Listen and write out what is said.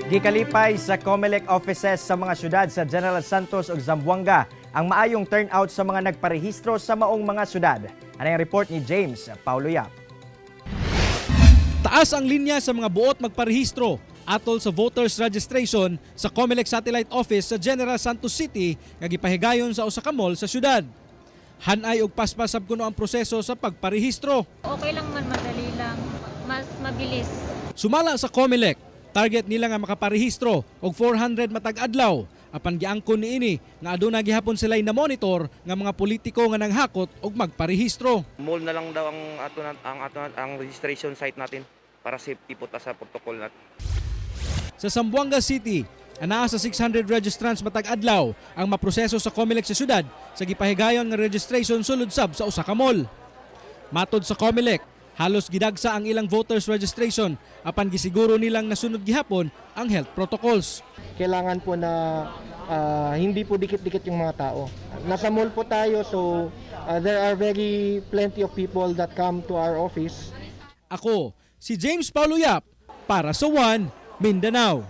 Gikalipay sa COMELEC offices sa mga syudad sa General Santos ug Zamboanga ang maayong turnout sa mga nagparehistro sa maong mga syudad. Ano ang report ni James Paulo Yap? Taas ang linya sa mga buot magparehistro atol sa voters registration sa COMELEC Satellite Office sa General Santos City nga gipahigayon sa usa ka mall sa syudad. Hanay og paspas sab kuno ang proseso sa pagparehistro. Okay lang man, madali lang. Mas mabilis. Sumala sa COMELEC, target nila nga makaparehistro og 400 matag adlaw, apan giangkon niini nga aduna gihapon sila'y na-monitor nga mga politiko nga nanghakot og magparehistro. Mall na lang daw ang ato ang registration site natin para safety po ta sa protocol natin. Sa Zamboanga City, anaa sa 600 registrants matag adlaw ang maproseso sa COMELEC sa syudad sa gipahigayon nga registration sulod sab sa usa ka mall. Matod sa COMELEC, halos gidagsa ang ilang voters registration, apan gisiguro nilang nasunod gihapon ang health protocols. Kailangan po na hindi po dikit-dikit yung mga tao. Nasa mall po tayo, so there are very plenty of people that come to our office. Ako, si James Paulo Yap para sa One Mindanao.